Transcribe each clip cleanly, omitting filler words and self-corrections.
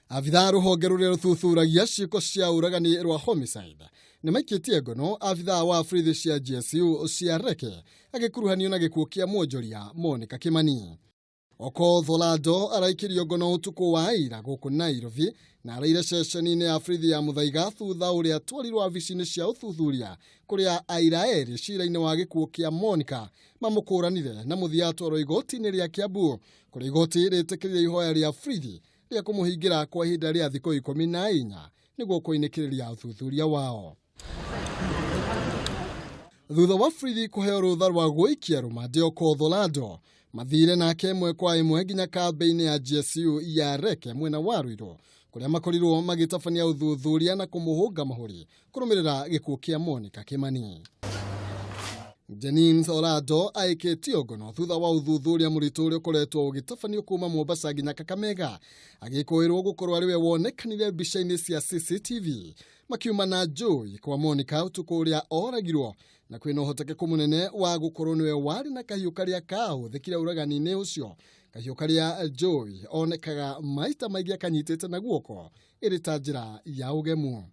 Abithaa rũhonge rũrĩa rũthuthuragia ciĩko cia ũragani rwa homicide nĩ maikĩtie ngono abithaa wa borithi cia GSU cia Reke agĩkuruhanio na gĩkuũ kĩa mwonjoria Monica Kimani. Okoth Olando araikĩrio ngono ũtukũ wa ira gũkũ Nairobi na araire ceceni-inĩ ya borithi ya Muthaiga thutha ũrĩa atwarirwo wabici-inĩ cia ũthuthuria kũrĩa aira erĩ cira-inĩ wa gĩkuũ kĩa Monica mamũkũranire na mũthia atwarwo igoti-inĩ rĩa Kiambu kũrĩa igoti rĩtĩkĩrire ihoya rĩa borithi rĩa kũmũhingĩra kwa ihinda rĩa thikũ 14 nĩguo kũinĩkĩrĩria ũthuthuria wao. Thutha wa borithi kũheo rũtha rwa gũikia rũmande Okoth Olando mathire nake ĩmwe kwa ĩmwe nginya kambĩ-inĩ ya GSU ya Reke mwena wa Ruiru kũrĩa makorirwo magĩtabania ũthuthuria na kũmũhũnga mahũri kũrũmĩrĩra gĩkuũ kĩa Monica Kimani. Janine Orado aikĩtio ngono thutha wa ũthuthuria mũritũ ũrĩa ũkoretwo ũgĩtabanio kuma Mombasa nginya Kakamega agĩkũĩrwo gũkorwo arĩ we wonekanire mbica-inĩ cia CCTV makiuma na Joy kwa Monica ũtukũ ũrĩa oragirwo na kwĩna ũhotekeku mũnene wa gũkorwo nĩwe warĩ na kahiũ karĩa kahũthĩkire ũragani-inĩ ũcio. Kahiũ karĩa Joy onekaga maita maingĩ akanyitĩte na guoko ĩrĩ ta njĩra ya ũgemu.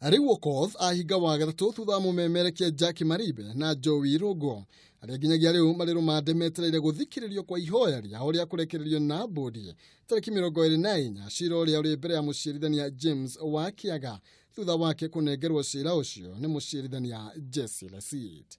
Rĩu Okoth ahinga wa gatatũ thutha wa mũmemerekia Jackie Maribe na Joey Rũngũ arĩa nginyagia rĩu marĩ rũmande metereire gũthikĩrĩrio kwa ihoya rĩao rĩa kũrekererio na mbũndi tarĩki 24 cira ũrĩa ũrĩ mbere ya mũciarithania James wa Kĩaga thutha wake kũnengerwo cira ũcio nĩ mũciarithania Jesse Lesit.